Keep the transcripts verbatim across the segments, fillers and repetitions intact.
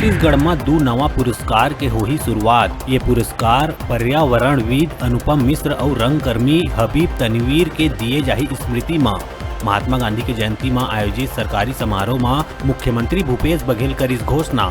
छत्तीसगढ़ म दू नवा पुरस्कार के होही शुरुआत। ये पुरस्कार पर्यावरणविद अनुपम मिश्र अउ रंगकर्मी हबीब तनवीर के दिए जाही स्मृति म। महात्मा गांधी के जयंती म आयोजित सरकारी समारोह म मुख्यमंत्री भूपेश बघेल करिस घोषणा।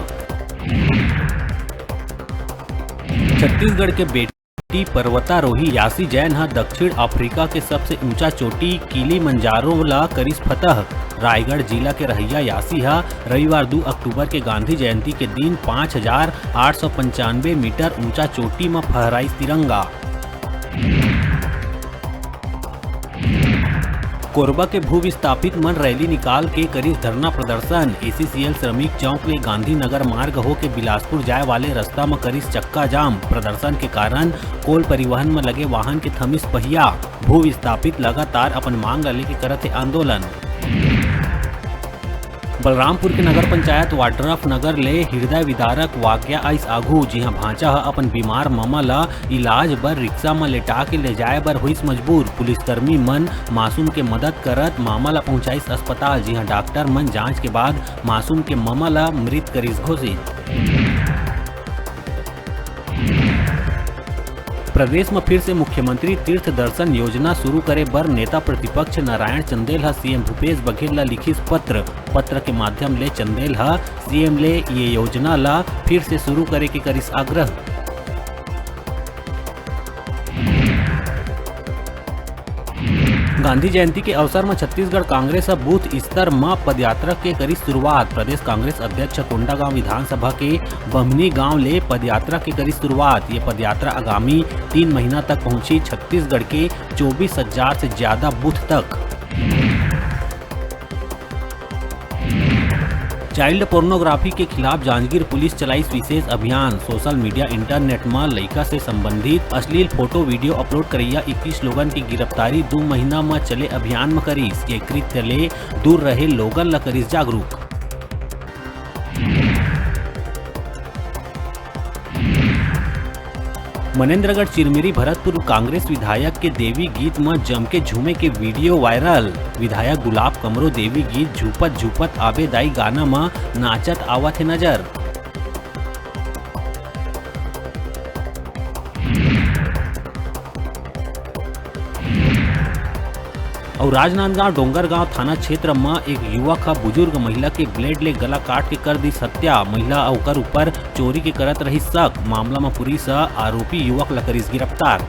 छत्तीसगढ़ के बेटी पर्वतारोही यासी जैन ह दक्षिण अफ्रीका के सबसे ऊंचा चोटी किलिमंजारो ला करिस फतह। रायगढ़ जिला के रहइया यासी ह रविवार दू अक्टूबर के गांधी जयंती के दिन पाँच हजार आठ सौ पंचानवे मीटर ऊंचा चोटी म फहराइस तिरंगा। कोरबा के भू विस्थापित मन रैली निकाल के करिस धरना प्रदर्शन। एसीसीएल श्रमिक चौक ले गांधीनगर मार्ग होके बिलासपुर जाए वाले रस्ता म करिस चक्का जाम। प्रदर्शन के कारण कोल परिवहन म लगे वाहन के थमिस पहिया। भू विस्थापित लगातार अपन मांग ल लेके करत हे आंदोलन। बलरामपुर के नगर पंचायत वाड्रफ नगर ले हृदय विदारक वाकया आइस आघू, जिहां भांचा ह अपन बीमार ममा ल इलाज बर रिक्शा म लेटा के ले जाए बर होइस मजबूर। पुलिसकर्मी मन मासूम के मदद करत मामा ल पहुंचाइस अस्पताल, जिहां डॉक्टर मन जांच के बाद मासूम के ममा ल मृत करिस घोषित। प्रदेश म फिर से मुख्यमंत्री तीर्थ दर्शन योजना शुरू करे बर नेता प्रतिपक्ष नारायण चंदेल ह सीएम भूपेश बघेल ल लिखिस पत्र। पत्र के माध्यम ले चंदेल ह सीएम ले ये योजना ल फिर से शुरू करे के करिस आग्रह। गांधी जयंती के अवसर म छत्तीसगढ़ कांग्रेस ह बूथ स्तर म पदयात्रा के करिस शुरुआत। प्रदेश कांग्रेस अध्यक्ष कोंडागांव विधानसभा के बम्हनी गांव ले पदयात्रा के करिस शुरुआत। ये पदयात्रा आगामी तीन महीना तक पहुंची छत्तीसगढ़ के चौबीस हजार से ज्यादा बूथ तक। चाइल्ड पोर्नोग्राफी के खिलाफ जांजगीर पुलिस चलाइस विशेष अभियान। सोशल मीडिया, इंटरनेट म लइका से संबंधित अश्लील फोटो, वीडियो अपलोड करइया इक्कीस लोगन के गिरफ्तारी दू महीना म चले अभियान म करिस। ये कृत्य ले दूर रहे लोगन ल करिस जागरूक। मनेंद्रगढ़ चिरमिरी भरतपुर कांग्रेस विधायक के देवी गीत म जमके झूमे के वीडियो वायरल। विधायक गुलाब कमरो देवी गीत झूपत झूपत आबे दाई गाना म नाचत आवत हे नजर। अउ राजनांदगांव डोंगरगांव थाना क्षेत्र म एक युवक ह बुजुर्ग महिला के ब्लेड ले गला काट के कर दिस हत्या। महिला अउ ओकर ऊपर चोरी के करत रहिस शक। मामला म पुलिस ह आरोपी युवक ल करिस गिरफ्तार।